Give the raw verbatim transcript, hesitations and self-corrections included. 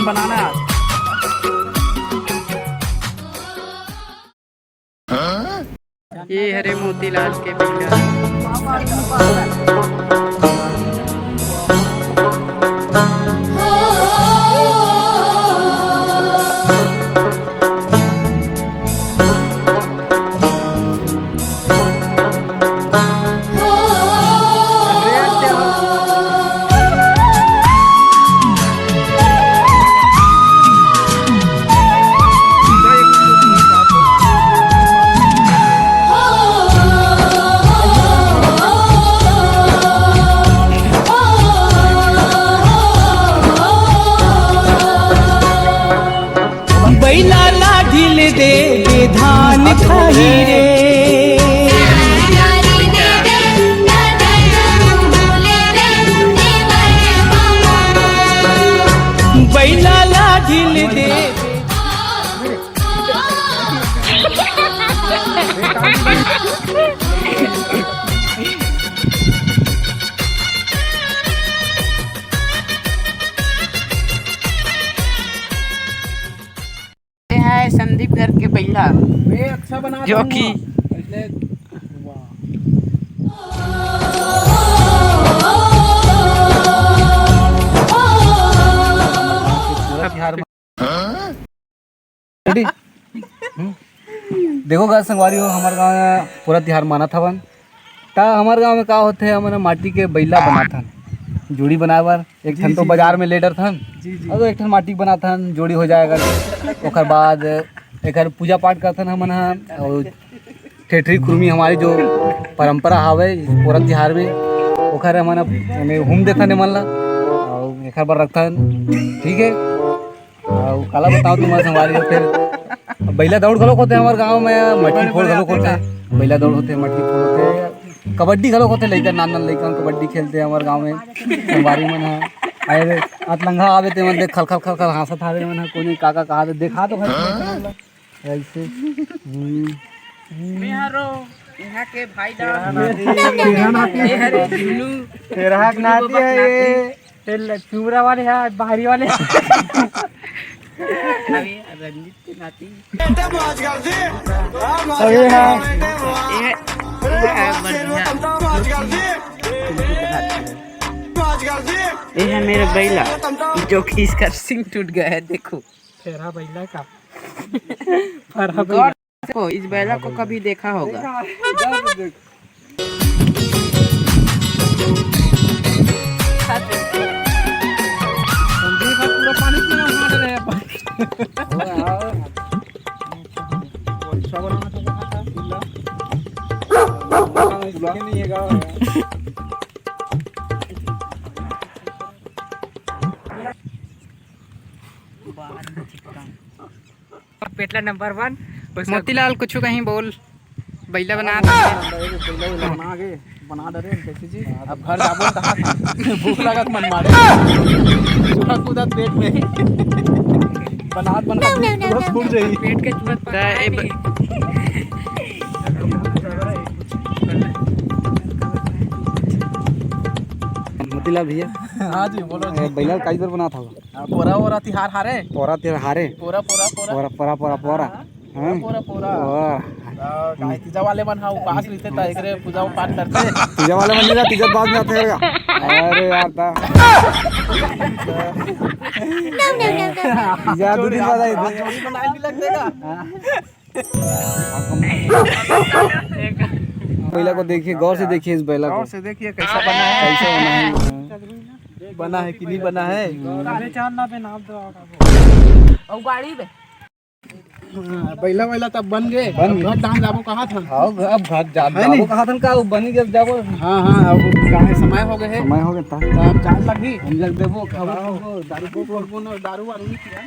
बनाना। ये हरे मोतीलाल के बेटा। बैला ला ढील दे, दे धान खाही रे। बैला ला ढील दे। ये है संदीप घर के बैला, ये अच्छा बना जो दूंगा। कि इसलिए, वाह। पूरा तिहार में। Ready? हम्म। देखो गा संगवारी हो, हमर गाँव में पूरा तिहार मानत हवन। त हमर गाँव में का होथे, हमन ह माटी के बइला बनाथन, जोड़ी बनाए बर। एक जी, ठन तो जी, बाजार जी। में ले डरथन, जी, जी। अउ एक ठन माटी के बनाथन, जोड़ी हो जाए अगर। ओकर बाद एकर पूजा पाठ करथन हमन ह, अउ ठेठरी खुरमी हमारी जो परंपरा हावय पोरा तिहार में, ओकर हमन ह एमे हूम देथन एमन ला, अउ एकर बर रखथन, ठीक है। अउ काला बताओ तुम्हारे संगवारी हो, फिर बइला दौड़ घलोक होथे हमर गांव में, मटकी फोड़ घलोक होथे, बइला दौड़ होथे, मटकी फोड़ होथे, कबड्डी घलोक होथे, लइका नान नान लइका मन कबड्डी खेलथे हमर गांव में संगवारी मन ह। अरे अतलंगा आवे ते मन देख खल खल खल खल हाँसत हावे मन ह, कोने का का कहा दे, देखा तो भाई ऐसे। हम्म। मैं हरो यहाँ के भाई तेरा नाती। तेरा नाती। ये हरे जुनू। तेरा जुनू नाती है ये। ये ल-, चूरा वाले हैं, बाहरी वाले। अभी रंजीत के नाती। अरे हाँ। ये, ये है बढ़िया। ये है मेरा बैला, जो कि इसका सिंग टूट गया है, देखो। तेरा बैला का? फरहा गौर से देखो, इस बैला को कभी देखा होगा? देखा, देखा। संदीप अब पूरा पानी पीना मार रहे हैं अपन। अच्छा बनाना तो बना था, बिल्ला। नहीं है गाँव। पेटला नंबर वन। मोतीलाल, कुछ कहीं बोल, बैला बना। बैला वैला बना के, बना डरे, कैसे जी? अब घर जाबो कहाँ? भूख लागत मन मारे। पूरा कूदत पेट में। बनात, बनात बस फूट जाई। पेट के चूहत त ए ब- मोतीलाल भैया। हाँ जी, बोलो जी। ए, बैला काई बर बनात हव? आ, पोरा ओरा तिहार हारे। पोरा तिहार हारे। पोरा, पोरा, पोरा। पोरा, पोरा, पोरा, पोरा। हाँ। हाँ? पोरा, पोरा। पोरा। आ, काहे तीजा वाले मन हा उपास रहिथे, त एकरे पूजा पाठ करथे। तीजा वाले मन नहीं, तीजा बाद में आथे करके। अरे यार, ता। तीजा दो दिन बाद आई। जोड़ी बनाए भी लगथे का? हाँ। बैला को देखिए, गौर से देखिए इस बैला को। गौर से देखिए कैसा बना है। कैसा बना है? बना है कि नहीं बना है? अरे चांद ना पे नाम तो आओ। और गाड़ी पे। हाँ, बैला वैला तब बन गए। बन गए। घर डाल जाबो कहा था। हाँ, अब घर जा-, है जाबो नहीं? कहा था का, वो बनी जब जाबो। हाँ, हाँ, अब काहे समय हो गए है। समय हो गया था। तो अब चांद लग गई। हम लग देबो, खाबो, हाँ। खाबो, दारू को, को, को, दारू वारू नहीं किया।